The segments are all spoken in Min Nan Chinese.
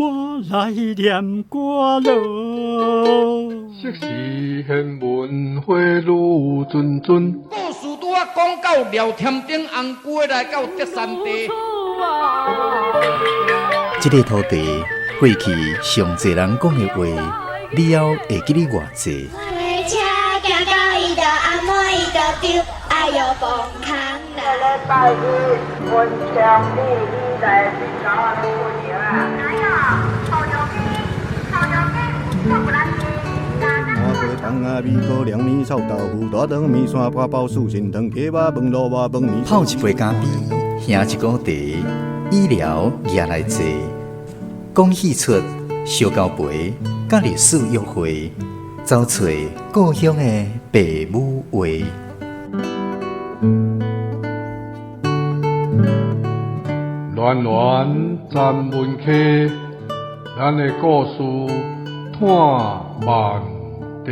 我來念歌囉。昔時玄文花雨陣陣。故事拄仔講到廖添丁紅龜來到德山地。這个土地過去上濟人講的話，你猶會記得偌濟？拜一，文昌你你來泡一杯咖啡，喝一壺茶，醫療也來坐，講戲出燒交陪，佮歷史約會，走揣故鄉的爸母話。戀戀曾文溪，咱的故事伴萬地。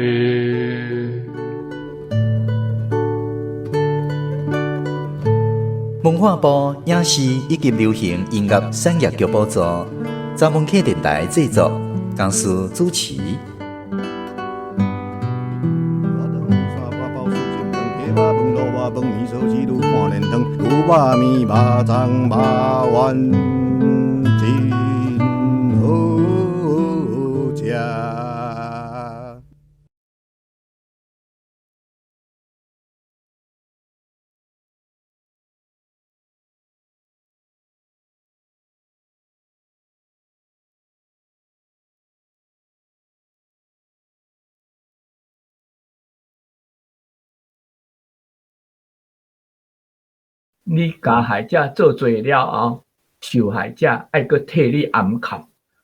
文化部影視以及流行音樂產業局補助，曾文溪電台製作，公司主持。你加害者做罪了後，受害者愛閣替你掩蓋，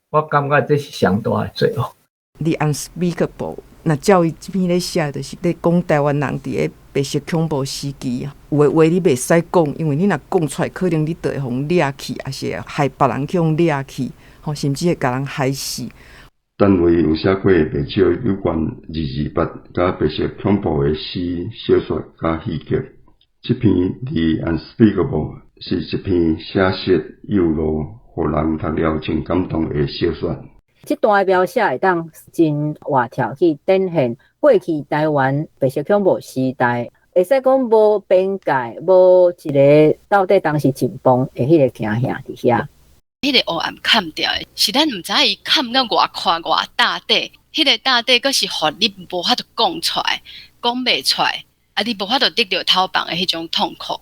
我感覺這是上大的罪惡。 The Unspeakable，若照伊這篇咧寫，就是咧講台灣人佇咧白色恐怖時期，有的話你袂使講，因為你若講出來，可能你就會予掠去，抑是會害別人去予掠去，吼，甚至會共人害死。陳維有寫過袂少有關二二八佮白色恐怖的詩、小說佮戲劇。這篇《The Unspeakable》是一篇寫實幼路，予人讀了真感動的小說。這段描寫會當真活跳去展現過去台灣白色恐怖時代，會使講無邊界，無一个到底當時緊繃的彼個驚嚇佇遐。彼个黑暗崁掉的，是咱毋知影伊崁到偌寬偌大底，彼个大底閣是予你無法度講出來，講袂出來，啊，你無法度得著頭房的彼種痛苦。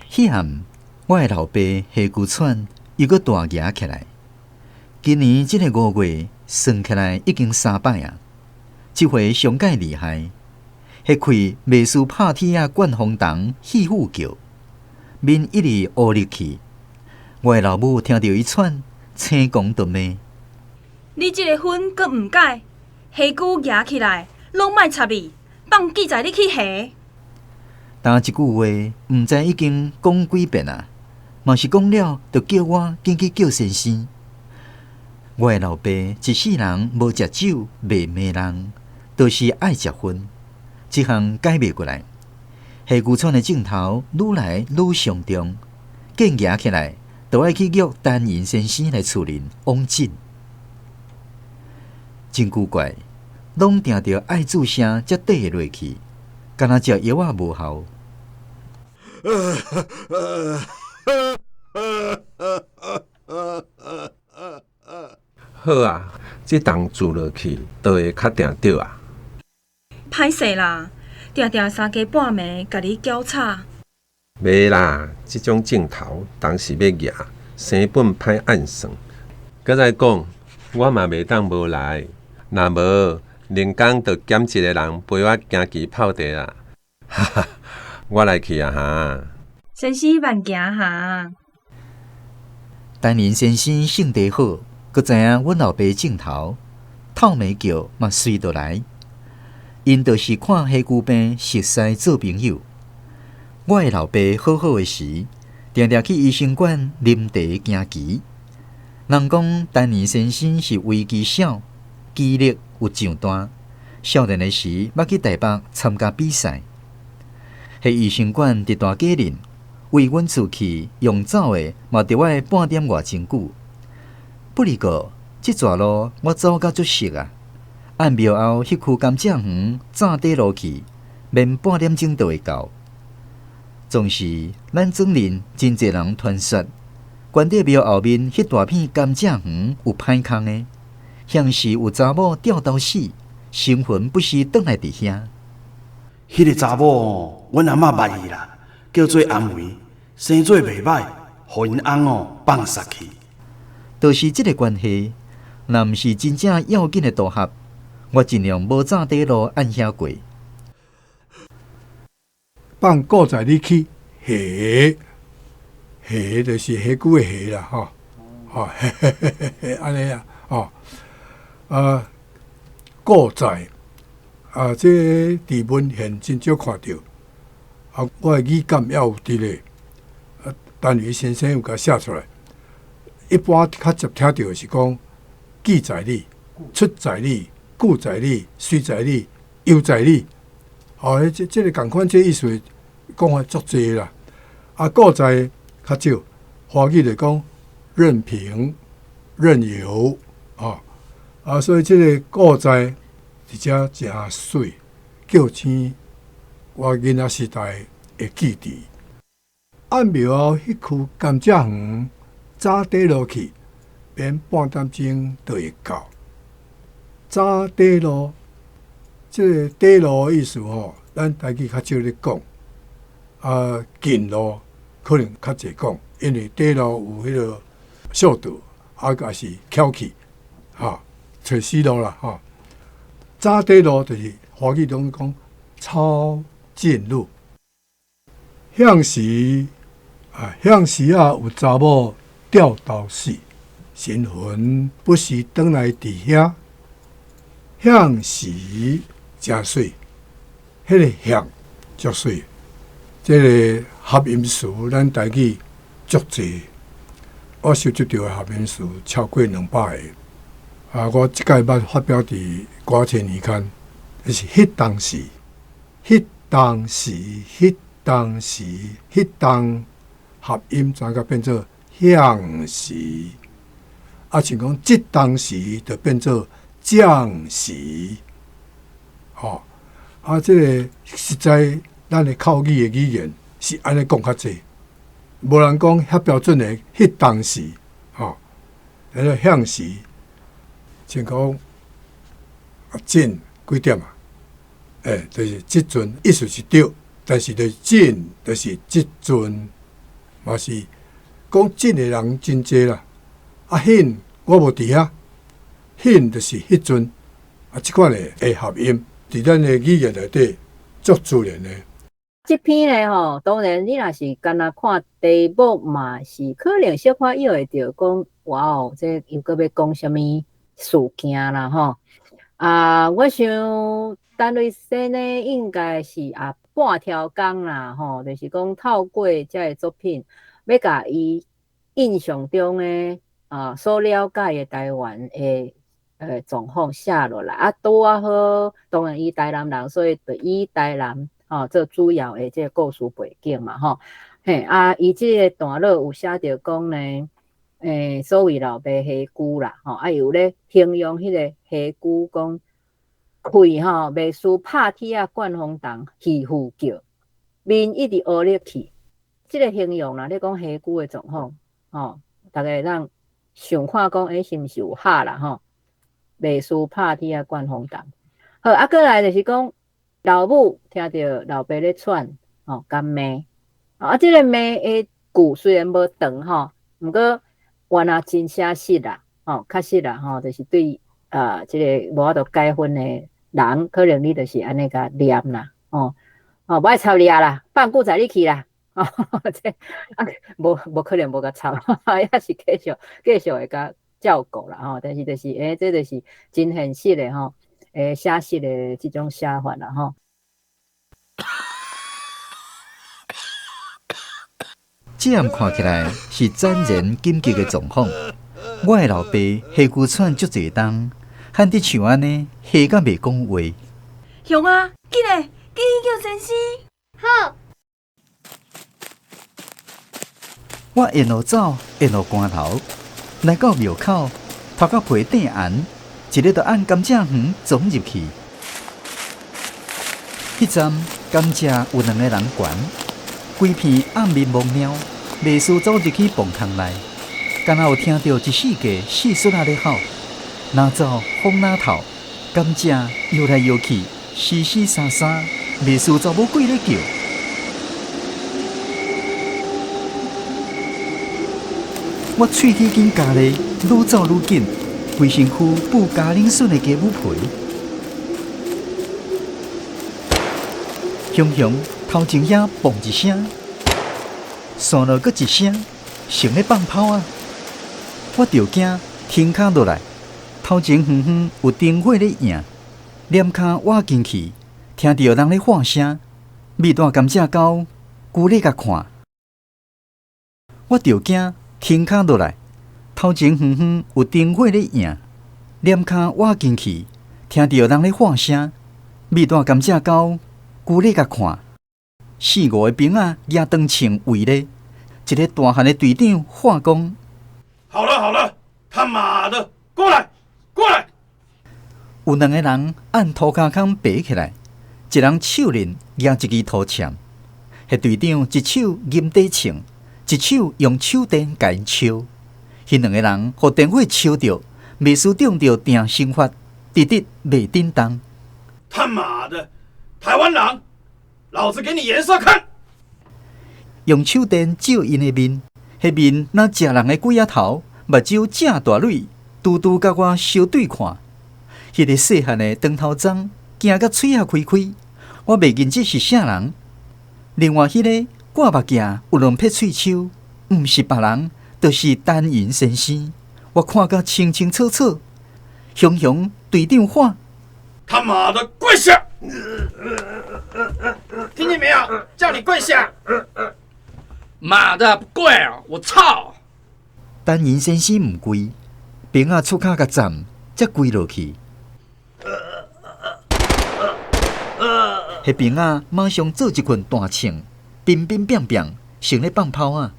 彼暗，我的老爸氣龜喘又閣大夯起來。今年這个五月，算起來已經三擺啊！這回上蓋厲害，彼氣袂輸拍鐵仔灌風筒戲謔叫，面一直烏入去。我的老母聽著伊喘，青光就罵：你這个薰閣毋改，火龜夯起來，攏莫插你，放記載你去下。焦這句話，毋知已經講幾遍啊！嘛是講了，就叫我緊去叫先生。我的老爸一世人無食酒，袂罵人，就是愛食薰。這項改袂過來。氣龜喘的症頭愈來愈上重，見夯起來，就愛去約陳銀先生來厝裡往診。真古怪，攏定著愛注射才綴會落去，敢若食藥仔無效。好啊，這筒注落去，就會較定著啊。歹勢啦，定定三更半暝共你攪吵。袂啦，這種症頭當時欲夯，生本歹按算。閣再講，我嘛袂當無來，若無，另工就減一个人陪我行棋泡茶啦。哈哈，我來去啊哈。先生慢行哈。陳林先生性地好，閣知影阮老爸症頭，透暝叫嘛隨就來。𪜶就是看火龜病熟似做朋友。我的老爸好好的時，定定去醫生館啉茶行棋。人講陳林先生是圍棋手，棋力有上大，少年的時，捌去台北參加比賽。彼醫生館佇大佳林，為阮厝去用走的，嘛著愛半點外鐘久。不離過，這逝路我走甲足熟啊！按廟後彼區甘蔗園早短路去，免半點鐘就會到。總是咱庄鄰真濟人傳說，關帝廟後面彼大片甘蔗園有歹空的，向是有查某吊刀死，神魂不時轉來佇遐。彼个查某吼，阮阿嬷捌伊啦，叫做阿梅，生做袂歹，予𪜶翁吼放杀去。就是這个關係，若毋是真正要緊的場合，我盡量無走短路按遐過。放古在你去下下就是下久的下啦，吼，吼，嘿嘿嘿嘿嘿，按呢啊，吼，啊，古在啊，這佇文獻真少看著，啊，我的語感也有佇咧，啊，陳瑜先生有共寫出來。一般較常聽著的是講記在你、出在你、故在你、隨在你、猶在你，哦，這這个仝款這意思講法足濟啦。啊，故在較少，華語就講任憑、任由，哦，啊，所以這个故在佇遮誠媠，叫醒我囡仔時代的記憶。按廟後彼區甘蔗園，早短路去，免半點鐘就會到。早短路，這个短路的意思吼，咱台語較少咧講。啊，近路可能較濟講，因為短路有彼个小道，啊，抑是巧去，哈，揣死路啦，吼。早短路就是華語攏講抄近路。向時啊，向時啊，有查某吊刀死，神魂不時轉來佇遐。向時誠媠，彼个向足媠，這个合音詞咱台語足濟，我收集著的合音詞超過200个。啊，我這擺捌發表佇《歌仔年刊》，就是彼當時，彼當時，彼當時，彼當合音轉甲變做向時，啊，像講這當時就變做將時，吼，啊，這个實在咱的口語的語言是按呢講較濟，無人講遐標準的彼當時，吼，那個向時，像講啊，這幾點啊？欸，就是這陣意思是對，但是就是這就是這陣，嘛是講這的人真濟啦。啊，彼我無佇遐，彼就是彼陣，啊，這款的會合音，佇咱的語言內底足自然的。這篇咧吼，當然你若是干焦看題目嘛，是可能小可臆會著講，哇哦，這又閣欲講啥物事件啦吼。啊，我想陳瑞生呢，應該是啊半條工啦吼，就是講透過這个作品，欲共伊印象中的啊所了解的台灣的狀況寫落來，啊拄仔好，當然伊台南人，所以就以台南吼做主要的這個故事背景嘛吼。嘿，啊，伊這个段落有寫著講呢，所謂老爸痚呴啦，吼，啊，有咧形容彼个痚呴講氣吼，袂輸拍鐵仔灌風筒，戲呼叫，面一直烏入去。這个形容啦，咧講痚呴的狀況，吼，逐家會當想看講，欸，是毋是有哈啦吼？袂輸拍鐵仔灌風筒。好，啊，過來就是講老母聽著老爸咧喘，吼，共罵，啊，這个罵的句雖然無長吼，毋過原來真寫實啦，吼，確實啦，吼，就是對啊，這个無法度解薰的人，可能你就是按呢共念啦，吼，哦，無愛插你啊啦，放久載你去啦，哦，這啊，無可能無共插，也是繼續繼續會共照顧啦，吼，但是就是，欸，這就是真現實的吼，欸，寫實的這種寫法啦，吼。這樣看起來是斬然緊急的狀況。我的老爸氣喘足濟冬，罕得像按呢，氣甲袂講話。雄啊，緊來，緊去叫先生。好。我沿路走，沿路寒流，來到廟口，頭殼皮頂絚，一个就按甘蔗園總入去。彼站甘蔗有兩个人管，規片暗面蒙貓，袂輸走入去磅空內，敢若有聽著一世界蟋蟀仔咧吼，哪走風哪透，甘蔗搖來搖去，死死沙沙，袂輸查某鬼咧叫。我喙齒緊咬咧，愈走愈緊，規身軀布加冷筍的雞母皮。雄雄頭前遐嘣一聲，線落閣一聲，像咧放炮啊！我著驚，停跤落來，頭前遠遠有燈火咧映，躡跤倚近去，聽著人咧喊聲，覕大甘蔗溝，龜咧共看，我著驚。停跤落來，頭前遠遠有燈火咧映，躡跤倚近去，聽著人咧喊聲，覕大甘蔗溝，龜咧共看，四五个兵仔舉長槍圍咧，一个大漢的隊長喊講：好了好了，他媽的，過來過來！有兩个人按塗跤空爬起來，一人手裡舉一支土籤，彼隊長一手銀底槍。一手用手電共𪜶燒，彼兩个人予電火燒著，袂輸中著定身法，直直袂振動。他媽的，台灣人，老子給你顏色看！用手電照𪜶的面，彼面若食人的鬼仔頭，目睭正大蕊，拄拄佮我相對看。彼个細漢的長頭鬃，驚甲喙仔開開，我袂認這是啥人。另外彼个。掛目鏡有兩撇喙鬚，毋是別人，就是陳銀先生。我看甲清清楚楚，雄雄隊長喊：他媽的，跪下！聽見沒有？叫你跪下！媽的，不跪啊！我操！陳銀先生毋跪，兵仔出跤共站，才跪落去。彼兵仔馬上做一群大銃。乒乒乓乓，像咧放炮仔。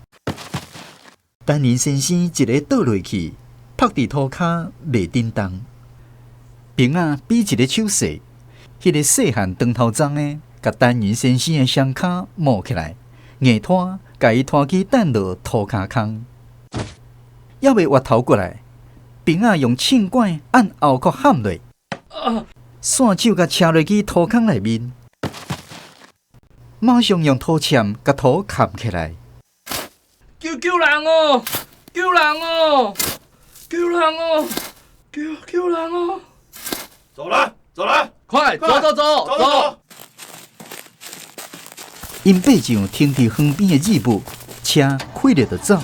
陳銀先生一个倒落去，趴佇塗跤袂振動。兵仔比一个手勢，彼个細漢長頭鬃的，共陳銀先生的雙跤摸起來，硬拖，共伊拖去等落塗跤空。猶未越頭過來，兵仔用銃管按後殼冚落，線手共車落去塗空內面。馬上用土籤共土冚起來。救救人哦！救人哦！救人哦！救救人哦！走了，走了，快走走走走走！𪜶爬上停佇園邊的日舞，車開著就走。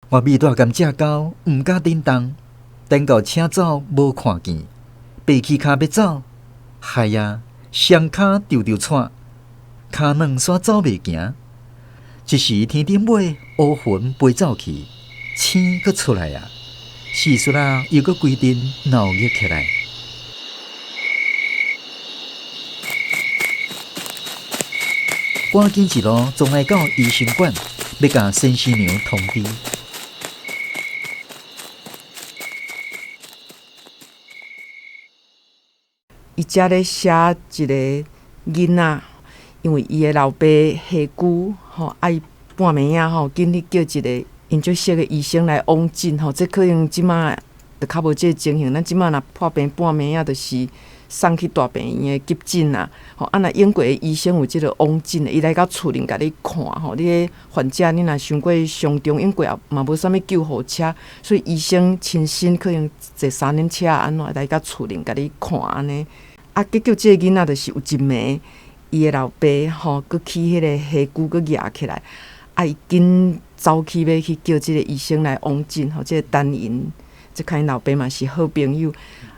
我覕蹛甘蔗溝，毋敢振動，等到車走無看見，爬起跤欲走，害啊！雙跤搐搐掣，跤軟煞走袂行。這時天頂尾烏雲飛走去，星閣出來啊！蟋蟀仔又閣規陣鬧熱起來。趕緊一路總來到醫生館，欲共先生娘通知。伊遮咧寫一個囡仔，因為伊的老爸下久吼，啊伊半暝仔吼，緊去叫一個𪜶足熟的醫生來往診吼，這可能這馬就較無這個情形。咱這馬若破病半暝仔，就是送去大病院的急診啊。吼，啊若英國的醫生有這個往診的，伊來到厝裡共你看吼，你的患者你若傷過傷重，英國也嘛無啥物救護車，所以醫生親身可能坐三輪車按怎來到厝裡共你看按呢。啊，結果這個囡仔就是有一暝，伊的老爸吼，閣去彼個下龜閣夯起來，啊，伊緊走去欲去叫這個醫生來往診吼，這個陳銀這共𪜶老爸嘛是好朋友。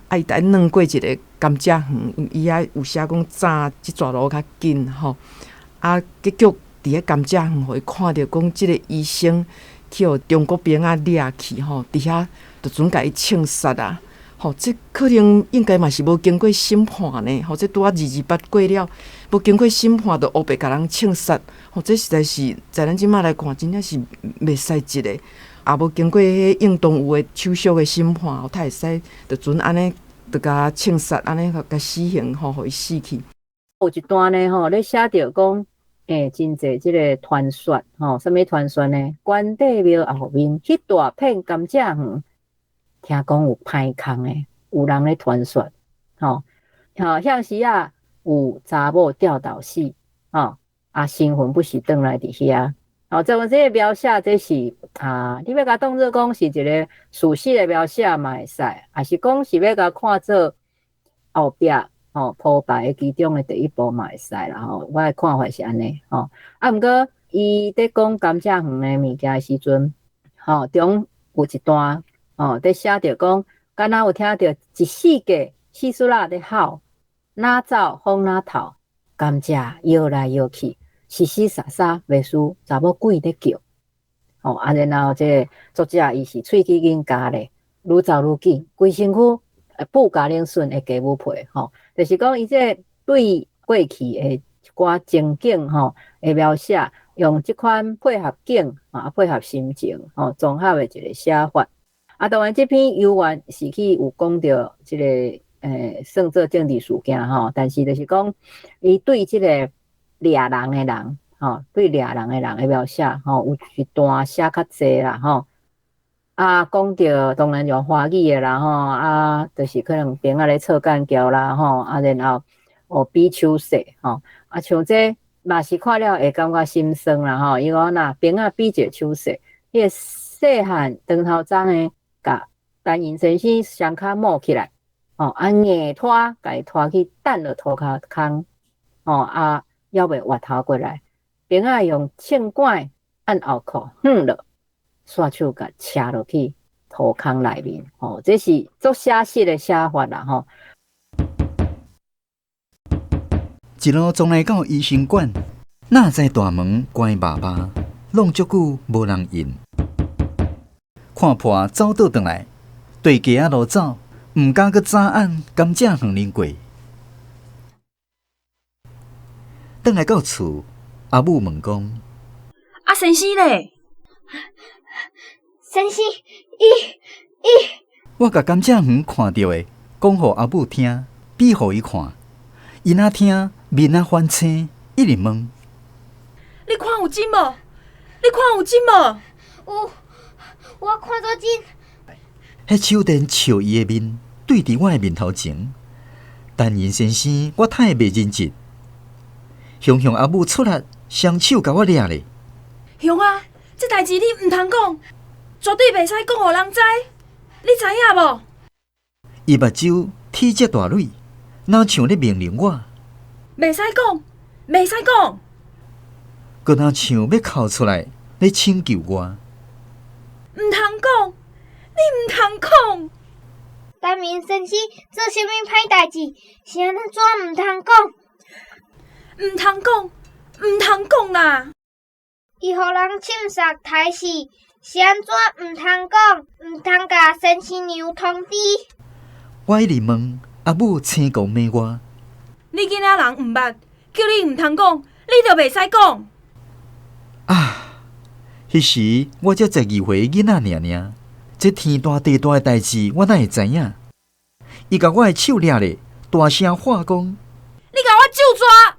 啊，伊逐擺轉過一个甘蔗園，因為伊遐有寫講早這逝路較緊吼。啊，結局佇彼甘蔗園，予伊看著講，這个醫生去予中國兵仔掠去吼，佇遐就準共伊槍殺啊！吼，這可能應該嘛是無經過審判呢，吼，這拄仔二二八過了，無經過審判就烏白共人槍殺，吼，這實在是在咱這馬來看，真正是袂使得的。也無經過彼應當有的手續的審判，吼，他會使就準按呢，就共槍殺，按呢共死刑，吼，予伊死去。有一段呢，吼，咧寫著講，真濟這個傳說，吼，啥物傳說呢？關帝廟後面彼大片甘蔗園，聽講有歹空的，有人咧傳說，吼，吼，彼時啊有查某吊斗死，吼，啊，神魂不是轉來佇遐。哦，這這个描寫，這是啊，你欲共當做講是一个事實的描寫嘛會使，抑是講是欲共看做後壁吼鋪排的其中的第一步嘛會使啦吼。我的看法是按呢吼。啊，毋過伊佇講甘蔗園的物件的時陣，吼中有一段吼佇寫著講，敢若有聽著一四個四叔仔佇吼，哪走風哪透，甘蔗搖來搖去。死死殺殺，袂輸查某鬼咧叫，吼啊！然後這个作者伊是喙齒癮咬咧，愈走愈緊，規身軀布甲冷吮的雞母皮，吼，就是講伊這個對過去的一寡情景吼的描寫，用這款配合景啊，配合心情吼，綜合的一个寫法。啊，當然這篇猶原是去有講著這个算做政治事件吼，但是就是講伊對這个掠人的人，吼，對掠人的人的描寫，吼，有一段寫較濟啦，吼。啊，講著當然用華語的啦，吼，啊，就是可能兵仔咧吵干譙啦，吼，啊，然後哦比手勢，吼，啊，像這嘛是看了會感覺心酸啦，吼，伊講若兵仔比一个手勢，彼个細漢長頭鬃的，共陳寅先生雙跤摸起來，吼，啊，硬拖，共伊拖去擲落塗跤空，吼，啊。猶未活頭過來，兵仔用銃管按後殼哼落，煞手共車落去塗空內面，吼，這是足寫實的寫法啦，吼。一路撞來到醫生館，哪知大門關巴巴，弄足久無人應。看破走倒轉來，對街仔路走，毋敢閣早按甘蔗園裡過。轉來到厝，阿母問講：啊，先生咧？先生，伊伊……我共甘蔗園看著的講予阿母聽，比予伊看。伊若聽，面仔反青，一直問：你看有真無？你看有真無？有，我看做真。彼手電照伊的面，對佇我的面頭前。陳寅先生，我太袂認得。雄雄阿母出來，雙手共我掠咧。雄啊，這代誌你毋通講，絕對袂使講予人知，你知影無？伊目睭鐵遮大蕊，若像咧命令我。袂使講，袂使講。閣若像欲哭出來咧請求我。毋通講，你毋通講。陳明先生做啥物歹代誌？是按怎毋通講？毋通講，毋通講啦！伊予人槍殺刣死，是按怎毋通講？毋通共先生娘通知？我一直問阿母，青光罵我。你囡仔人毋捌，叫你毋通講，你就袂使講。啊！彼時我才十二歲囡仔爾爾，這天大地大的代誌，我哪會知影？伊共我的手掠咧，大聲喊講：你共我咒蛇！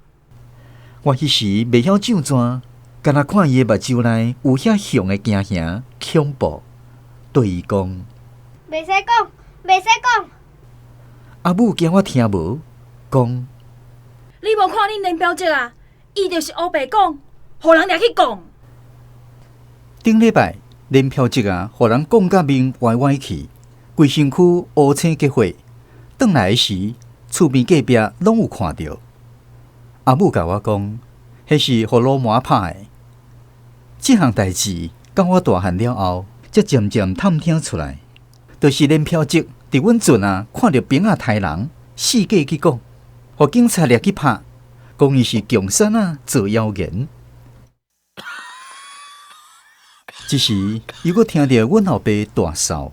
我彼時袂曉咒蛇，干焦看伊的目睭內有遐熊的驚嚇恐怖，對伊講：袂使講，袂使講。阿母驚我聽無，講：你無看恁連表姐啊？伊就是烏白講，予人掠去講。頂禮拜連飄積啊，予人講甲面歪歪去，規身軀烏青結火。轉來的時，厝邊隔壁攏有看著。阿母共我講，彼是予老麻拍的。這項代誌，到我大漢了後，才漸漸探聽出來。就是連飄積佇阮陣啊，看著兵仔刣人，四界去講，予警察掠去拍，講伊是共產仔造謠言。這時，猶閣聽著阮老爸大嗽，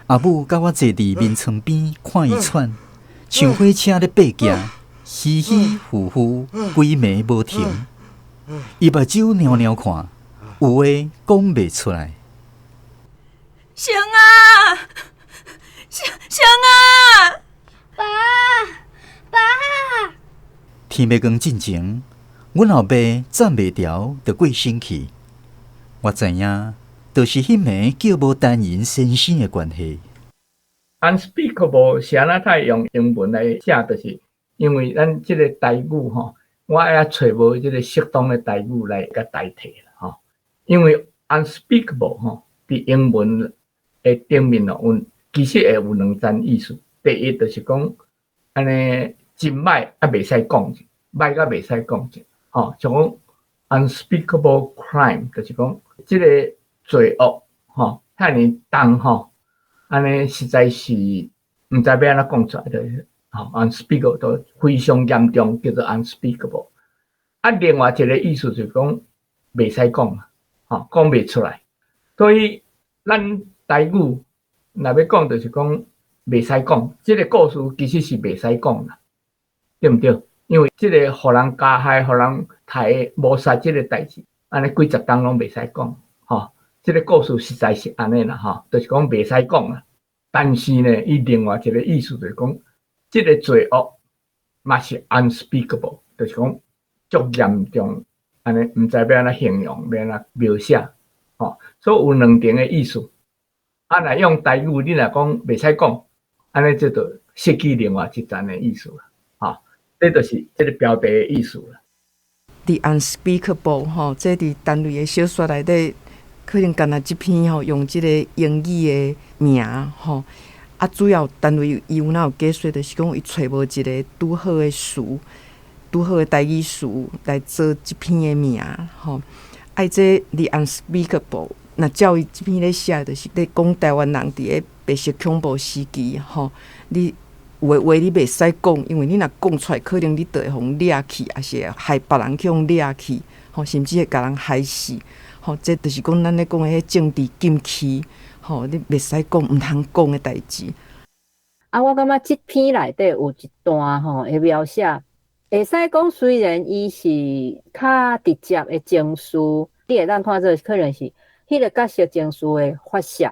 阿母佮我坐佇眠床邊看伊喘，像火車咧爬行，稀稀呼呼，規暝無停。伊目睭貓貓看，有話講袂出來。成啊，成成啊！爸爸！天欲光進前，阮老爸攢袂牢，就過身去。我知影，就是彼暝叫無單人先生的關係。 Unspeakable 是按怎太用英文來寫，就是因為咱這个台語吼，我猶揣無這个適當的台語來共代替啦吼。因為 unspeakable 吼，佇英文的頂面哦，有其實會有兩層意思。第一就是講按呢真歹啊，袂使講，歹甲袂使講者，吼，像講 unspeakable crime，就是講這个罪惡吼，遐爾重吼，按呢實在是毋知欲按怎講出來的，吼，unspeakable 都非常嚴重，叫做 unspeakable。啊，另外一个意思就是講袂使講，吼，講袂出來。所以咱台語若欲講，就是講袂使講，這个故事其實是袂使講啦，對毋對？因為這个予人加害、予人刣謀殺這个代誌，按呢幾十冬攏袂使講，吼。這个故事實在是按呢啦，吼，就是講袂使講啦。但是呢，伊另外一个意思就是講，這个罪惡嘛是 unspeakable，就是講足嚴重，按呢毋知欲按怎形容，欲按怎描寫，吼。所以有兩重的意思。啊，若用台語，你若講袂使講，按呢這就失去另外一層的意思啦，吼。這就是這个標題的意思啦。 The Unspeakable 吼，這佇陳雷的小說內底，可能干焦這篇吼用這個英語的名吼。啊，主要陳雷伊有哪有解說，就是講伊揣無一个拄好的詞，拄好的台語詞來做這篇的名吼。啊，這 The Unspeakable，若照伊這篇咧寫，就是咧講台灣人佇个白色恐怖時期吼，你有的話你袂使講，因為你若講出來，可能你就會予人掠去，抑是會害別人去予人掠去，吼，甚至會共人害死。吼，這就是講咱咧講的彼政治禁區，吼，你袂使講、毋通講的代誌。啊，我感覺這篇內底有一段吼的描寫，會使講雖然伊是較直接的情緒，你會當看做可能是彼个角色情緒的發洩，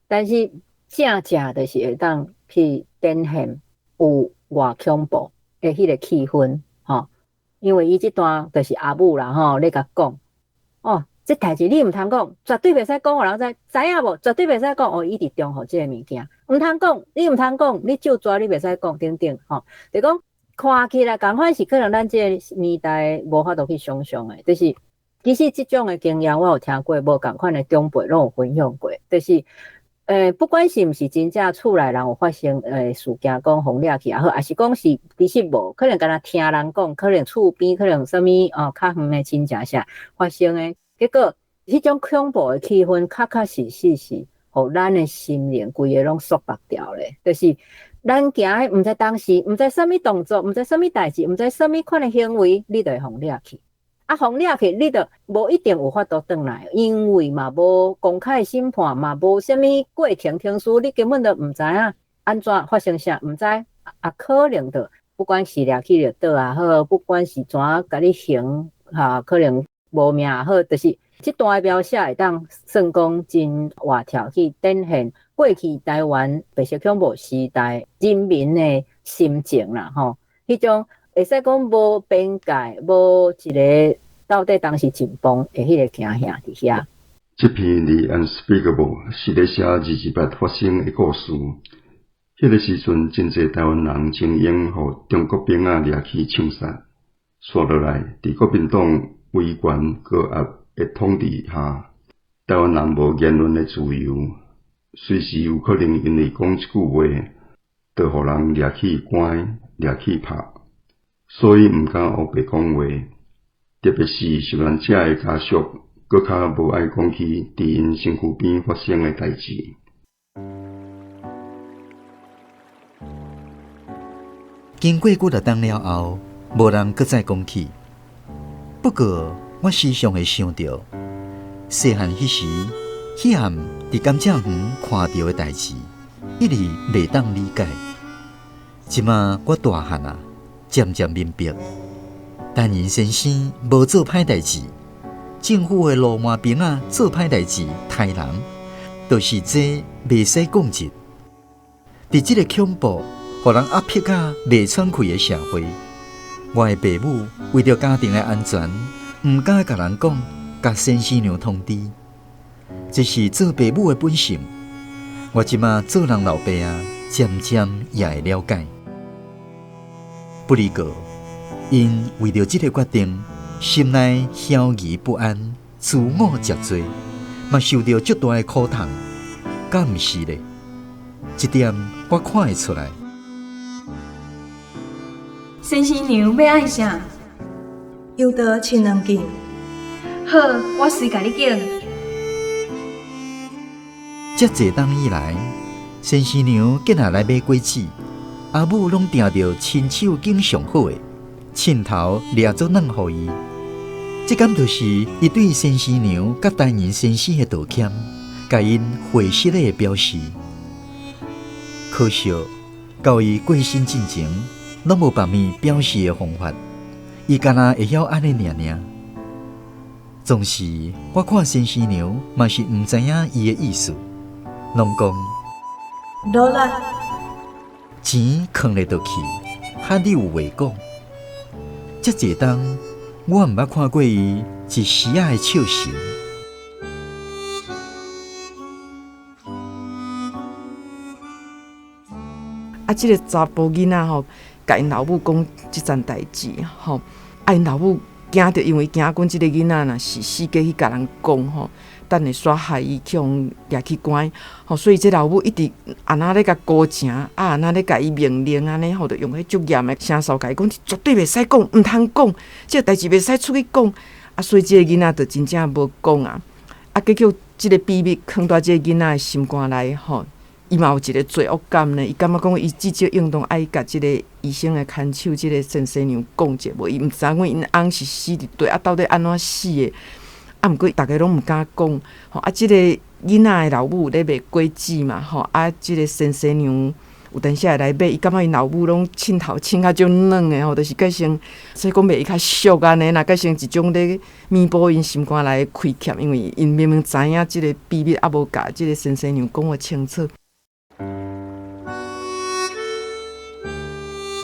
但是正正就是會當去展現有偌恐怖的彼个氣氛，吼。因為伊這段就是阿母啦，吼，咧共講，哦，這代誌你毋通講，絕對袂使講，予人知，知影無？絕對袂使講，哦，伊直重複這个物件，毋通講，你毋通講，你咒蛇你袂使講，等等，吼，就講看起來仝款是可能咱這个年代無法度去想像的，就是其實這種的經驗我有聽過，無仝款的長輩攏有分享過，就是。不管是毋是真正厝內人有發生事件，講予掠去也好，抑是講是其實無，可能干焦聽人講，可能厝邊可能啥物哦，較遠的親戚啥發生的，結果彼種恐怖的氣氛，確確實實是予咱的心靈規个攏束縛牢咧，就是咱驚毋知當時，毋知啥物動作，毋知啥物代誌，毋知啥物款的行為，你就會予掠去。啊，予掠去，你就無一定有法度轉來，因為嘛無公開審判，嘛無啥物過程程序，你根本就毋知影按怎發生啥，毋知啊，可能就不管是掠去就倒也好，不管是怎共你刑，哈，可能無命也好，就是這段描寫會當算講真活跳去展現過去台灣白色恐怖時代人民的心情啦，吼，彼種。會使講無邊界，無一个到底當時緊繃的彼个驚嚇佇遐。這篇《The Unspeakable》是咧寫228發生的故事。彼个時陣，真濟台灣人精英予中國兵仔掠去槍殺。紲落來，佇國民黨威權高壓的統治下，台灣人無言論的自由，隨時有可能因為講一句話，就予人掠去關、掠去拍。所以毋敢烏白講話，特別是受難者的家屬，閣較無愛講起佇𪜶身軀邊發生的代誌。经过幾若冬了後，無人閣再講起。不過，我時常會想著細漢彼時，彼暗佇甘蔗園看著的代誌，一直袂當理解。這馬我大漢啊，漸漸明白，陳仁先生無做歹代誌，政府的路麻兵仔做歹代誌，刣人，就是這袂使講直。佇這个恐怖，予人壓迫甲袂喘氣的社會，我的爸母為著家庭的安全，毋敢共人講，共先生娘通知。這是做爸母的本性。我這馬做人老爸啊，漸漸也會了解。不離過，𪜶為著這个決定，心內猶疑不安，自我責罪，嘛受著足大的苦痛，敢毋是咧？這點我看會出來。先生娘欲愛啥？油桃切兩斤。好，我隨共你揀。遮濟冬以來，先生娘見下來買果子，阿母攏定著親手揀上好的，秤頭掠做軟予伊。這敢就是伊對先生娘佮陳仁先生的道歉，共𪜶回失禮的表示。可惜，到伊過身進前，攏無別物表示的方法。伊敢若會曉按呢爾爾。總是我看先生娘嘛是毋知影伊的意思，攏講努力，錢囥咧就去，喊你有話講。遮濟冬，我毋捌看過伊一絲仔的笑神。啊，這个查埔囡仔吼，共𪜶老母講這層代誌吼，啊，𪜶老母驚著，因為驚講這个囡仔若是死過去共人講吼，等下煞害伊去予掠去關吼，所以這老母一直按怎咧共鼓情，啊，按怎咧共伊命令按呢吼，就用彼足嚴的聲嗽共伊講，絕對袂使講，毋通講，這個代誌袂使出去講。啊，所以這個囡仔就真正無講啊。啊，結果這个秘密囥佇這個囡仔的心肝內吼。伊嘛有一个罪惡感呢，伊感覺講伊至少應當愛共這个醫生的牽手，這个先生娘講一下，無伊毋知影講𪜶翁是死佇佗，啊，到底按怎死的？啊，毋過逐家攏毋敢講，吼啊，這个囡仔的老母咧賣果子嘛，吼啊，這个先生娘有當時會來買，伊感覺𪜶老母攏秤頭秤較足軟的吼，就是改成說講賣伊較俗按呢啦，改成一種咧彌補𪜶心肝內的虧欠，因為𪜶明明知影這个秘密，猶無共這个先生娘講予清楚。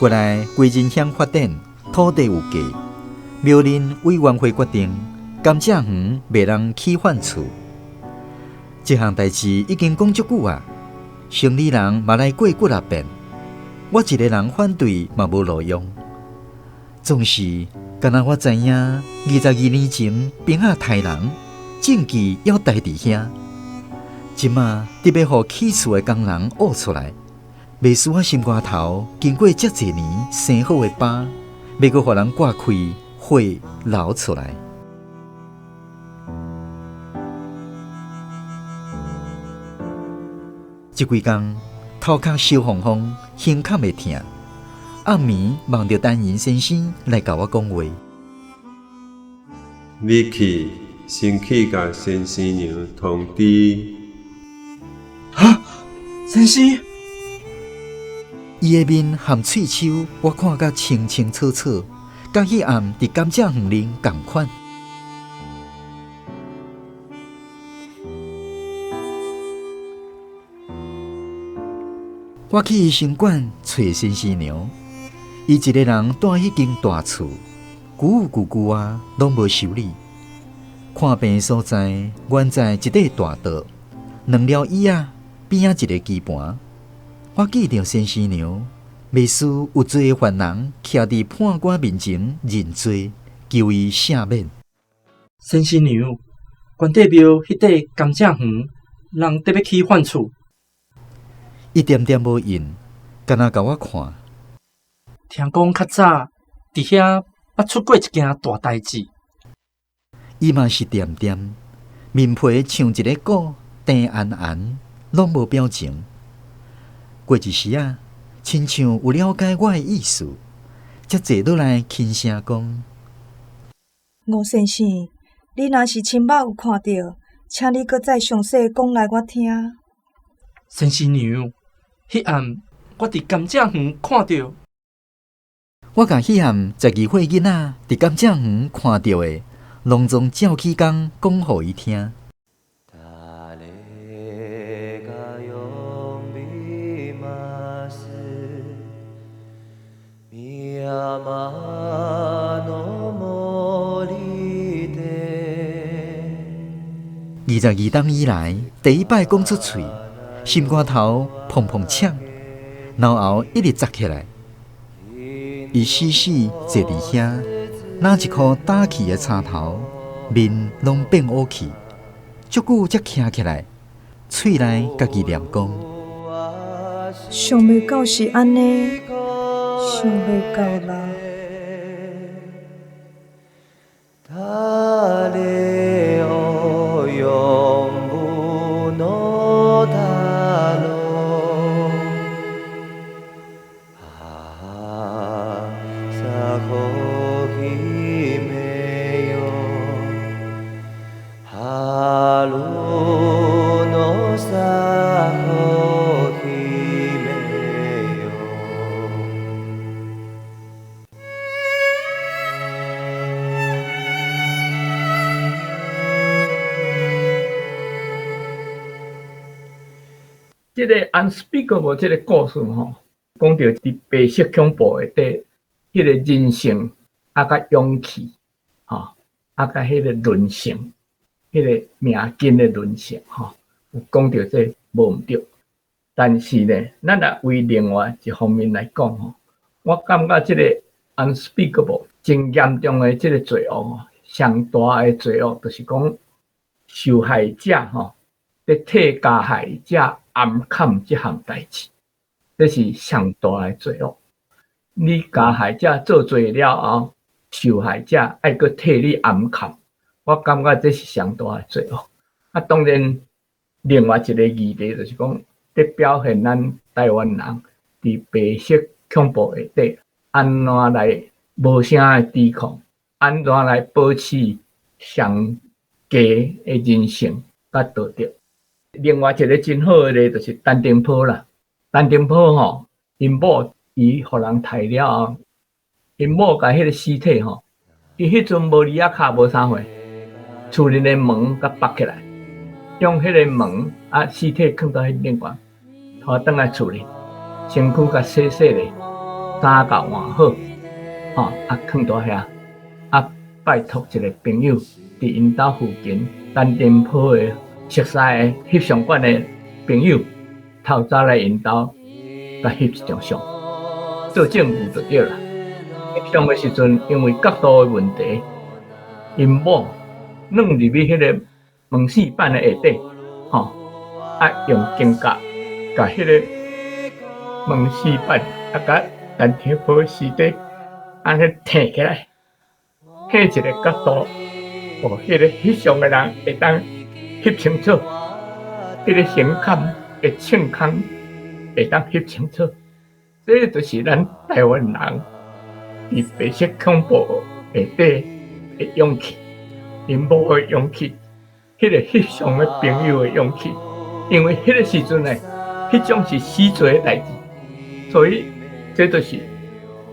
原來歸仁鄉發展土地有價，廟林委員會決定甘蔗園袂通起反厝。這項代誌已經講足久啊，城裡人嘛來過幾若遍，我一个人反對嘛無路用。總是敢若我知影，22年前兵仔刣人，證據猶待佇遐，這馬得欲予起厝的工人挖出來。袂輸我心肝頭，經過遮濟年生好的疤，欲閣予人割開，血流出來。這幾工頭殼燒烘烘，胸坎會疼。暗暝夢著陳仁先生來共我講話。你去，先去共先生娘通知。哈，先生。伊的面含喙鬚，我看甲清清楚楚，佮彼暗佇甘蔗園裡仝款。我去醫生館揣先生娘，伊一个人蹛彼間大厝，舊舊舊啊，攏無修理。看病的所在，原在一塊大桌，兩條椅仔邊仔一个棋盤。我記著先生娘，袂輸有罪的犯人，徛佇判官面前認罪，求伊赦免。先生娘，關帝廟彼塊甘蔗園，人得欲起反厝。伊恬恬無應，干焦共我看。聽講較早佇遐捌出過一件大代誌。伊嘛是恬恬，面皮像一个鼓，甜絚絚，攏無表情。過一時仔，親像有了解我的意思，才坐落來輕聲講：吳先生，你若是親目有看著，請你閣再詳細講來我聽。先生娘，彼暗我佇甘蔗園看著。我共彼暗12歲囡仔佇甘蔗園看著的，攏總照起工講予伊聽。22冬以來，第一擺講出喙，心肝頭砰砰搶，腦喉一直扎起來。伊死死坐佇遐，若一箍打去的柴頭，面攏變烏去，足久才徛起來，喙內家己念講：想袂到是按呢，想袂到啦。這个 unspeakable 這个故事吼，講著佇白色恐怖下底，彼個人性啊，佮勇氣，吼，啊，佮彼個人性，彼個命根的人性，吼，有講著這無毋對。但是呢，咱若為另外一方面來講吼，我感覺這個 unspeakable 真嚴重的這個罪惡，上大的罪惡就是講受害者吼，咧替加害者暗崁這項代誌，這是上大的罪惡。你加害者做罪了後，受害者愛閣替你暗崁，我感覺這是上大的罪惡。啊，當然，另外一個議題就是講，咧表現咱台灣人佇白色恐怖下底，按怎來無聲的抵抗，按怎來保持上低的人性佮道德。另外一個真好的例就是陳澄波啦，陳澄波吼，𪜶某伊予人刣了後，𪜶某共彼個屍體吼，伊彼陣無離仔跤無啥貨，厝內的門共縛起來，用彼個門啊屍體囥佇彼頂懸，拖轉來厝裡，身軀共洗洗咧，衫共換好，吼啊囥佇遐，啊拜託一個朋友佇𪜶兜附近陳澄波的熟似的翕相館的朋友，透早來𪜶兜，共翕一張相，做證據就對啦。翕相的時陣，因為角度的問題，𪜶某軟入去彼個門糋板的下底，吼，啊用肩胛共彼個門糋板啊，共陳澄波屍體按呢提起來，彼一個角度，予彼個翕相的人會當翕清楚，彼個胸坎的穿孔會當翕清楚，這就是咱台灣人佇白色恐怖下底的勇氣，𪜶某的勇氣，彼個翕相的朋友的勇氣，因為彼個時陣呢，彼種是死罪的代誌，所以這就是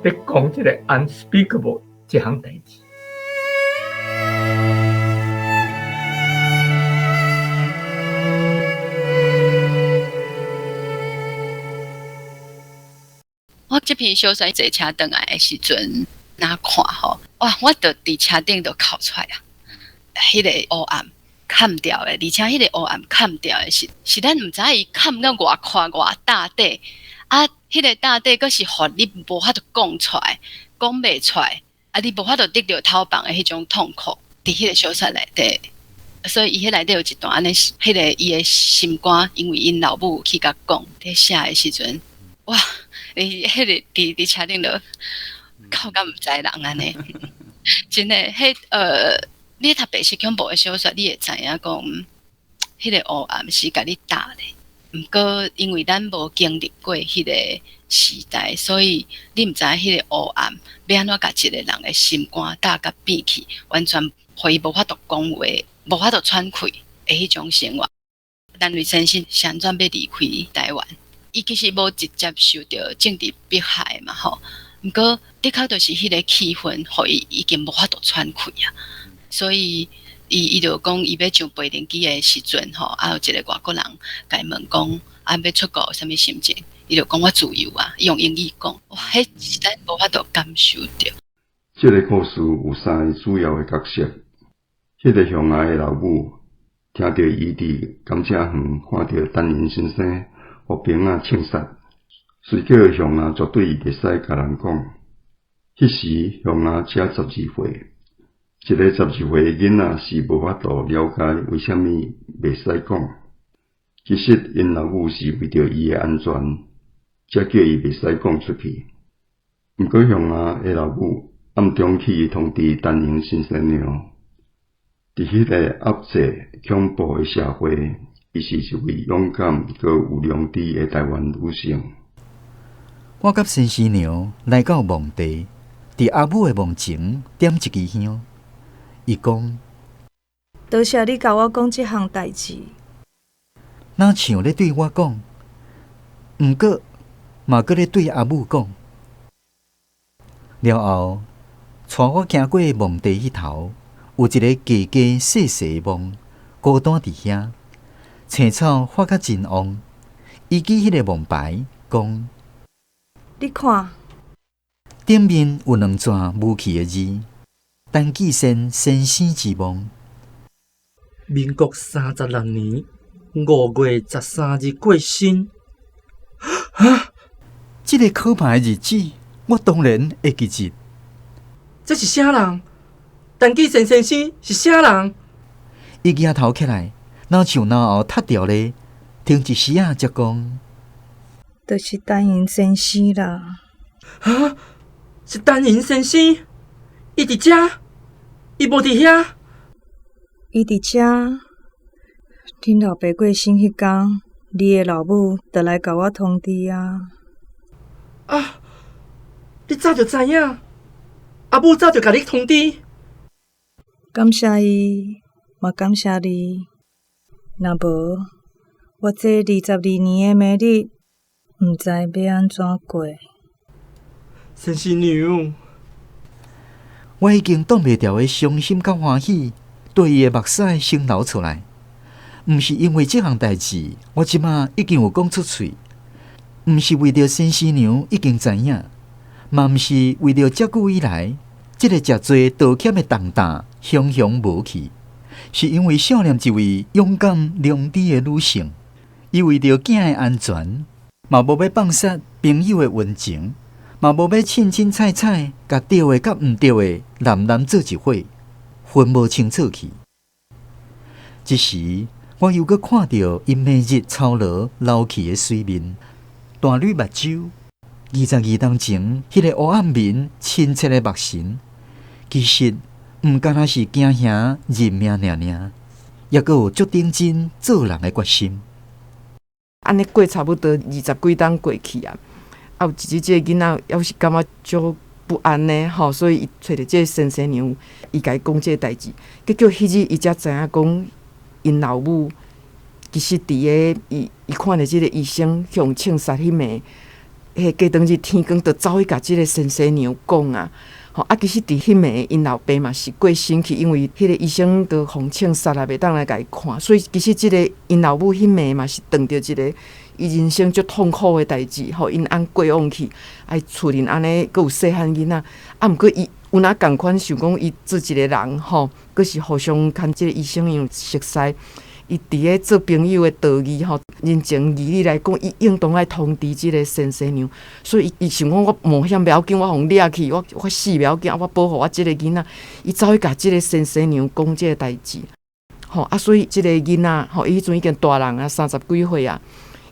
咧講這個 unspeakable 這項代誌。我這篇小說坐車轉來的時陣，若看吼，哇！我就佇車頂就哭出來啊！彼個黑暗崁掉的，而且彼個黑暗崁掉的是，是咱毋知伊崁到偌寬偌大底，啊，彼個大底閣是予你無法度講出來，講袂出來，啊，你無法度得著頭房的彼種痛苦，佇彼個小說內底，所以伊彼內底有一段按呢，彼個伊的心肝，因為𪜶老母去共講，佇寫的時陣，哇！你彼個佇車頂就哭甲毋知人按呢，真的，彼你讀白色恐怖的小說，你會知影講，彼個黑暗是共你打的，毋過因為咱無經歷過彼個時代，所以你毋知影彼個黑暗欲按怎共一個人的心肝打甲變去，完全予伊無法度講話，無法度喘氣的彼種生活。陳瑞先生是按怎欲離開台灣？伊其實無直接受著政治迫害嘛吼，毋過的確就是彼個氣氛，予伊已經無法度喘氣啊。所以伊伊就講，伊欲上飛行機的時陣吼，啊有一個外國人共伊問講，啊欲出國有啥物心情？伊就講我自由啊，伊用英語講，哇，彼是咱無法度感受著。這个故事有三个主要的角色。彼个鄉下的老母聽著伊佇甘蔗園看著陳瑩先生予兵仔槍殺，遂叫鄉下絕對袂使共人講。彼時鄉下才十二歲，一个十二歲的囡仔是無法度了解為啥物袂使講。其實𪜶老母是為著伊的安全，才叫伊袂使講出去。毋過鄉下的老母暗中去通知陳瑩先生娘，佇彼个壓制恐怖的社會，伊是一位勇敢閣有良知的台灣女性。我佮先生娘來到墓地，佇阿母的墓前點一支香。伊講：多謝你共我講這項代誌。若像咧對我講，毋過嘛閣咧對阿母講。了後，帶我行過墓地彼頭，有一个低低細細的墓，孤單佇遐，青草發甲真旺。伊舉彼个墓牌，講：你看，頂面有兩串無去的字，陳繼善先生之墓。民國36年5月13日過身。啊！這个可怕的日子，我當然會記得。這是啥人？陳繼善先生是啥人？伊舉頭起來，若像腦後脫掉咧，停一時仔才講：就是陳瑩先生啦。啊！是陳瑩先生？伊佇遮？伊無佇遐？伊佇遮。恁老爸過身彼工，你的老母就來共我通知啊。啊！你早就知影？阿母早就共你通知？感謝伊，嘛感謝你。若無，我這22年的暝日，毋知欲按怎過。先生娘，我已經擋袂牢的傷心佮歡喜，對伊的目屎先流出來。毋是因為這項代誌，我這馬已經有講出喙，毋是為著先生娘已經知影，嘛毋是為著遮久以來，這个誠濟道歉的重擔雄雄無去，是因為少年一位勇敢良知的女性，伊為著囝的安全，嘛無欲放殺朋友的溫情，嘛無欲凊凊彩彩，共對的佮毋對的濫濫做一伙，分無清楚去。這時，我猶閣看著𪜶暝日操勞流去的水面，大蕊目睭，22冬前，彼个黑暗面親切的目神，其實毋干焦是驚嚇認命爾爾，猶閣有足認真做人的決心。按呢過差不多二十幾冬過去啊，啊有一日這个囡仔猶是感覺足不安呢，吼，所以伊揣著這个先生娘，伊共伊講這个代誌，結果彼日伊才知影講，𪜶老母其實佇个伊伊看著這个醫生予槍殺彼暝，彼過當日天光就走去共這个先生娘講啊，吼啊，其實佇彼暝𪜶老爸嘛是過身去，因為彼个醫生都予槍殺啊，袂當來共伊看，所以其實這个𪜶老母彼暝嘛是撞著一个伊人生足痛苦的代誌，吼，𪜶翁過往去，啊，厝裡按呢，閣有細漢囡仔，啊，毋過伊有哪仝款想講伊做一个人吼，閣是互相牽這个醫生因有熟似，伊佇咧做朋友的道義吼，人情義理來講，伊應當愛通知這个先生娘，所以伊伊想講我冒險袂要緊，我予掠去，我我死袂要緊，我保護我這个囡仔，伊走去共這个先生娘講這个代誌，吼啊，所以這个囡仔吼，伊彼陣已經大人啊，三十幾歲啊，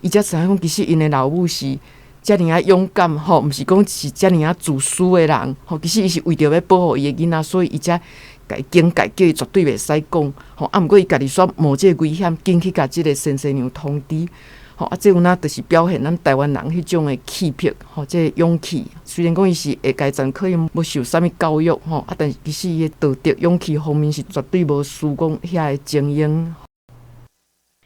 伊才知影講，其實𪜶的老母是遮爾仔勇敢吼，毋是講是遮爾仔自私的人吼，其實伊是為著欲保護伊的囡仔，所以伊才共伊警戒，叫伊絕對袂使講吼。啊，毋過伊家己煞冒這个危險，緊去共這个先生娘通知。吼啊，這有影就是表現咱台灣人彼種的氣魄，吼，這個勇氣。雖然講伊是下階層，可能無受啥物教育，吼啊，但是其實伊的道德勇氣方面是絕對無輸講遐个精英。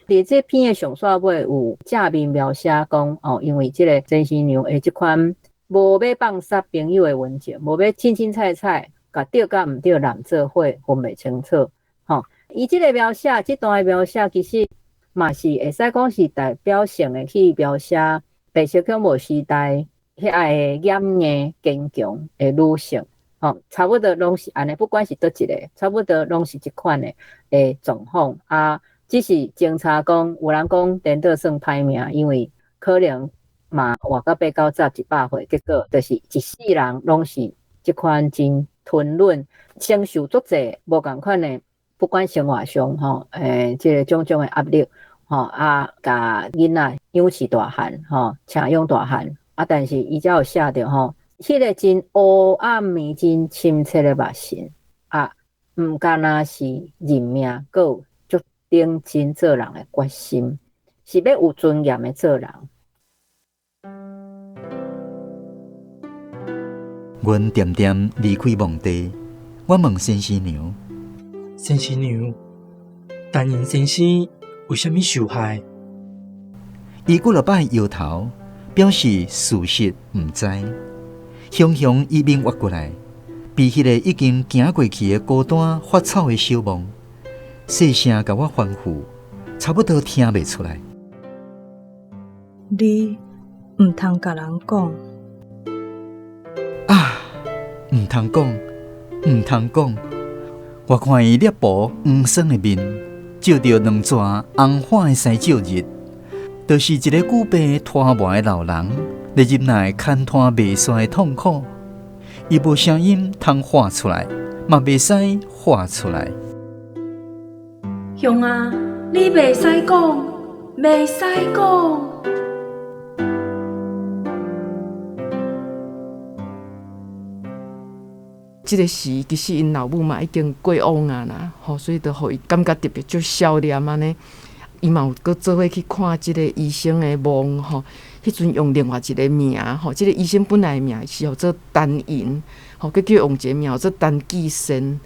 佇這篇的上煞尾有正面描寫講，哦，因為這个先生娘的這款無欲放捒朋友的溫情，無欲凊凊彩彩，共對佮毋對攬做伙分袂清楚，吼。伊這个描寫，這段的描寫其實嘛是會使講是代表性的去描寫白色恐怖時代遐个掩硬堅強的女性，吼，差不多攏是按呢，不管是佗一个，差不多攏是這款的的狀況啊。只是偵查講，有人講顛倒算歹命，因為可能嘛活到八九十、100歲，結果就是一世人攏是這款真吞忍，承受足濟無仝款的，不管生活上吼，這个種種的壓力，吼啊，共囡仔養飼大漢，吼，請養大漢，啊，但是伊才有寫著吼，彼个真黑暗暝、真深切的目神，啊，毋干焦是認命，閣有足認真做人的決心，是欲有尊嚴的做人。阮恬恬離開墓地，我問先生娘：先生娘，陳寅先生為啥物受害？伊幾落擺搖頭，表示事實毋知。雄雄伊面越過來，被彼個已經行過去的孤單發草的小夢，細聲共我吩咐，差不多聽袂出來。你毋通共人講。啊，毋通講，毋通講。我看伊捏薄黃霜的面，照著兩撮紅花的西照日，就是一个久病拖磨的老人，咧忍耐牽拖袂煞的痛苦。伊無聲音通喊出來，嘛袂使喊出來。雄啊，你袂使講，袂使講。這个時其實𪜶老母嘛已經過往啊啦，吼，所以就予伊感覺特別足少年按呢。伊嘛有閣做伙去看這個醫生的夢，吼，彼陣用另外一个名，吼，這个醫生本來的名是號做陳寅，吼，閣叫用一个名號做陳繼先，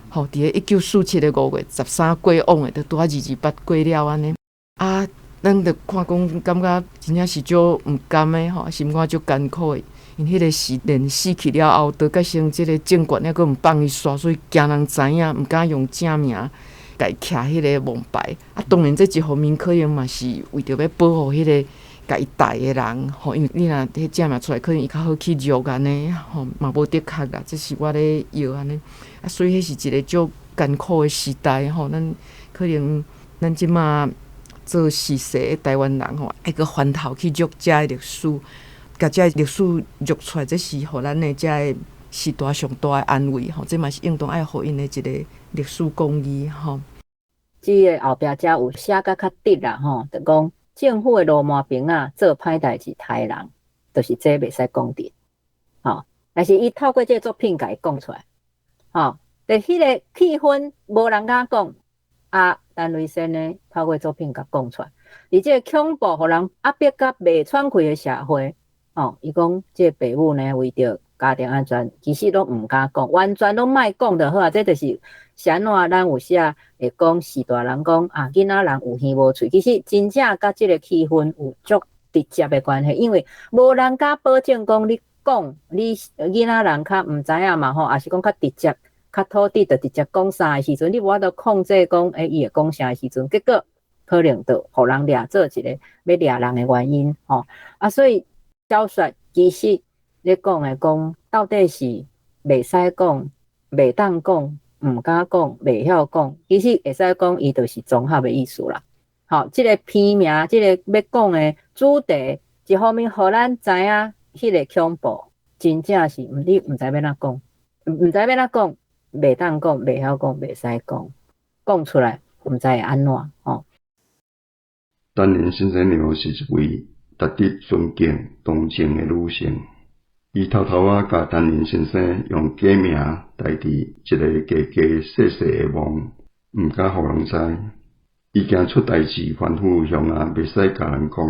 吼，佇咧1947的5月13過往的，就拄仔228過了按呢。啊，咱就看講感覺真正是足毋甘的，吼，心肝足艱苦的。𪜶彼个時連死去了後，就改成這个政權猶閣毋放伊煞，所以驚人知影，毋敢用正名共伊徛彼个墓牌。啊，當然這一方面可能嘛是為著欲保護彼个共伊代的人，吼，因為你若彼正名出來，可能伊較好去入按呢，吼，嘛無的確啦，這是我咧臆按呢。啊，所以彼是一个足艱苦的時代，吼，咱可能咱這馬做時勢的台灣人，吼，愛閣翻頭去入遮的歷史。共這个歷史錄出來，這是予咱的這个時代上大的安慰吼。這嘛是應當愛予𪜶的一个歷史公義吼。這个後壁才有寫甲較直啦吼，就講政府的鱸鰻兵仔做歹代誌刣人，就是這袂使講直吼。但是伊透過這个作品共伊講出來吼，就彼个氣氛無人敢講啊，陳雷仙呢透過作品共講出來，而這个恐怖予人壓迫甲袂喘氣的社會。哦，伊講這個爸母呢，為著家庭安全，其實攏毋敢講，完全攏莫講就好啊。這就是是按怎，咱有時啊會講序大人講啊，囡仔人有耳無喙，其實真正佮這個氣氛有足直接的關係，因為無人敢保證講你講你囡仔人較毋知影嘛吼，抑是講較直接、較土地就直接講啥的時陣，你無法度控制講，伊會講啥的時陣，結果可能就予人掠做一个欲掠人的原因吼啊，所以。小說其實咧講的講，到底是袂使講、袂當講、毋敢講、袂曉講，其實會使講，伊就是綜合的意思啦。吼，這个片名，這个欲講的主題，一方面予咱知影彼个恐怖，真正是毋你毋知欲按怎講，毋知欲按怎講，袂當講、袂曉講、袂使講，講出來毋知會按怎吼。陳寅先生娘是一位值得尊敬、同情的女性。伊偷偷仔共陳寅先生用假名代佇一个低低細細的墓，毋敢予人知。伊驚出代誌，吩咐乡仔袂使共人講。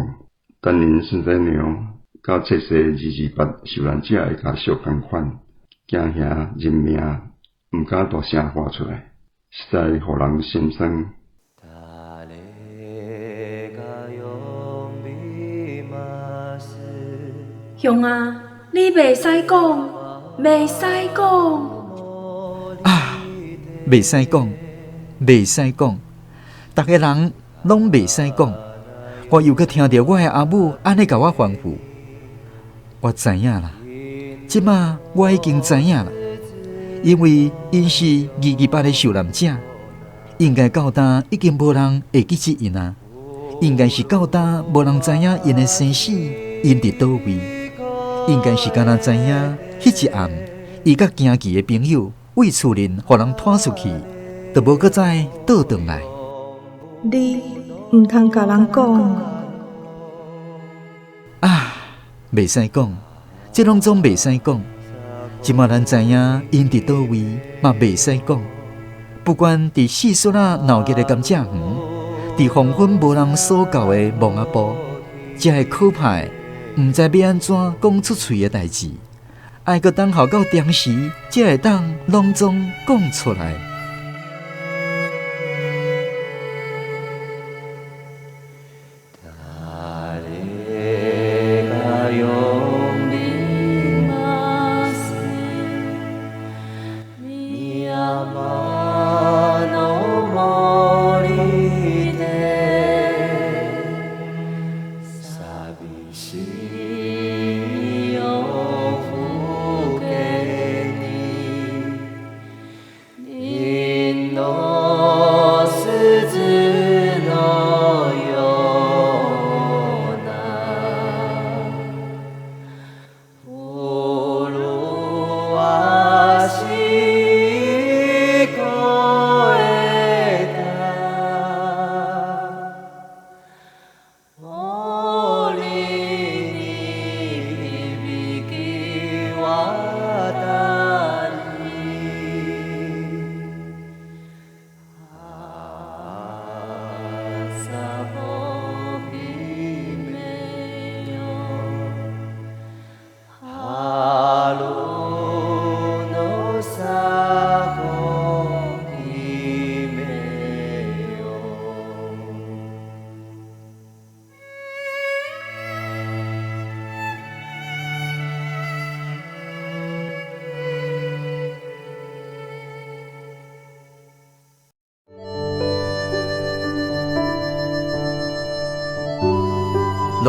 等𪜶孫三娘佮冊西228受難者的家屬仝款，驚嚇認命，毋敢大聲喊出來，實在予人心酸。鄉啊，你袂使講，袂使講。啊，袂使講，袂使講，逐个人攏袂使講。我猶閣聽著我的阿母按呢共我吩咐，我知影啦，這馬我已經知影啦，因為𪜶是228的受難者，應該到今已經無人會記得𪜶啊，應該是到今無人知影𪜶的生死，𪜶佇佗位。應該是敢若知影，彼一暗，伊佮行棋的朋友為厝裡予人拖出去，就無閣再倒轉來。你毋通共人講。啊，袂使講，這攏總袂使講。這馬咱知影𪜶佇佗位，嘛袂使講。不管佇四雪仔鬧熱的甘蔗園，佇黃昏無人所到的墓仔埔，這个可怕的，毋知欲按怎講出喙的代誌，愛閣等候到當時，才會當攏總講出來。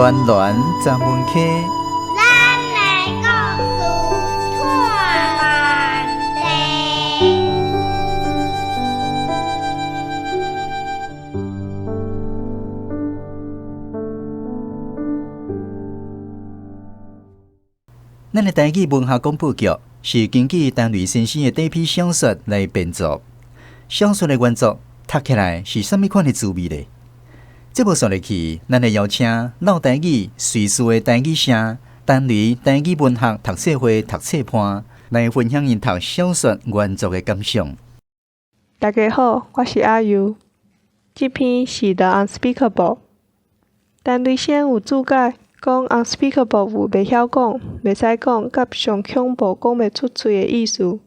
巒巒十门溪，咱的故事托万地。咱的台語文學廣播劇是根據陳雷先生的短篇小說來編作，小說的原作讀起來是啥物款的滋味呢？節目煞落去，咱會邀請老台語瑞士的台語社陳雷台語文學讀冊會讀冊伴來分享𪜶讀小說原作的感想。大家好，我是阿尤。這篇是 The Unspeakable。陳雷先有注解講 Unspeakable 有袂曉講、袂使講，佮上恐怖講袂出喙的意思。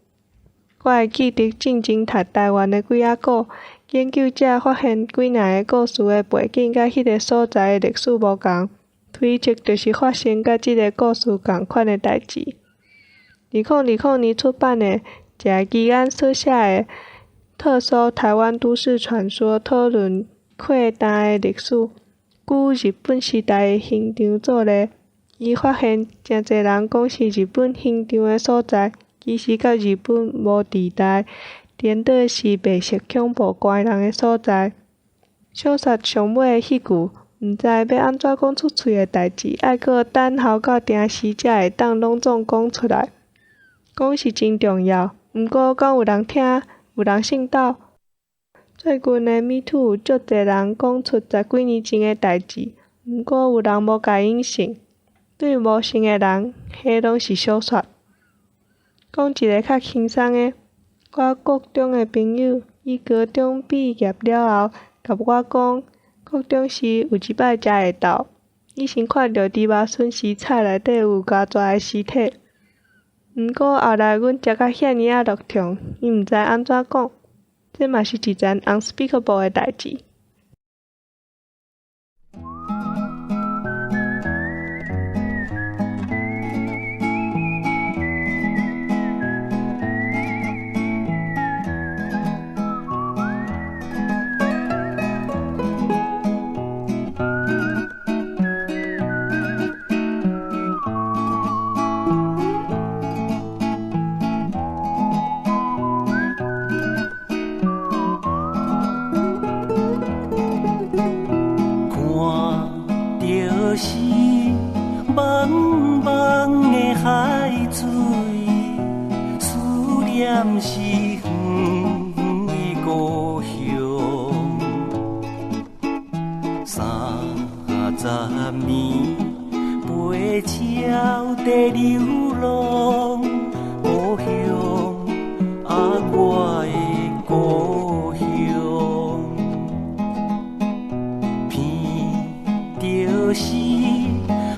我會記得進前讀台灣的鬼仔故，研究者發現幾若个故事的背景佮彼个所在的歷史無仝，推測就是發生佮這个故事仝款的代誌。2020年出版的謝基安所寫的《特搜台灣都市傳說》討論擴大的歷史，舉日本時代的刑場做例，伊發現誠濟人講是日本刑場的所在，其實佮日本無佇代，顛倒是白色恐怖關人的所在。小說上尾的彼句，毋知欲按怎講出喙的代誌，愛閣等候到定時才會當攏總講出來。講是真重要，毋過敢有人聽，有人信到？最近的 Me Too 有足濟人講出十幾年前的代誌，毋過有人無共𪜶信。對無信的人，彼攏是小說。講一个較輕鬆的，我國中的朋友，伊高中畢業了後，共我講，國中時有一擺食下晝，伊先看著豬肉筍絲菜內底有鉸蛇的屍體。毋過後來阮食甲遐爾仔落腸，伊毋知按怎講。這嘛是一層 unspeakable 的代誌。是茫茫的海水，思念是远远的故乡。30年飞鸟在流浪，故乡啊，我的故乡。就是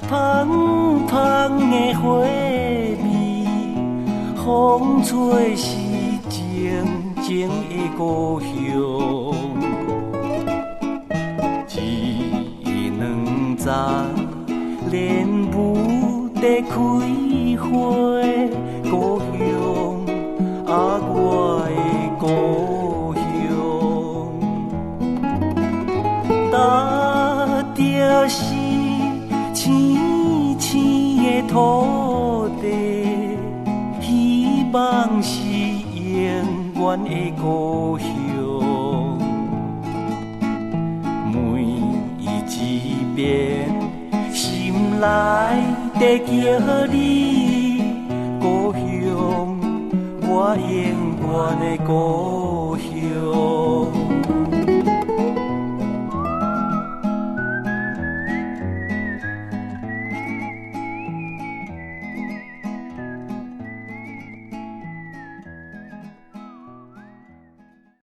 芳芳的花味，风吹是静静的故乡。一两丛莲雾在开花，故乡啊，我的故乡。就是青青的土地，希望是永远的故乡。每一遍心内在叫你故乡，我永远的故乡。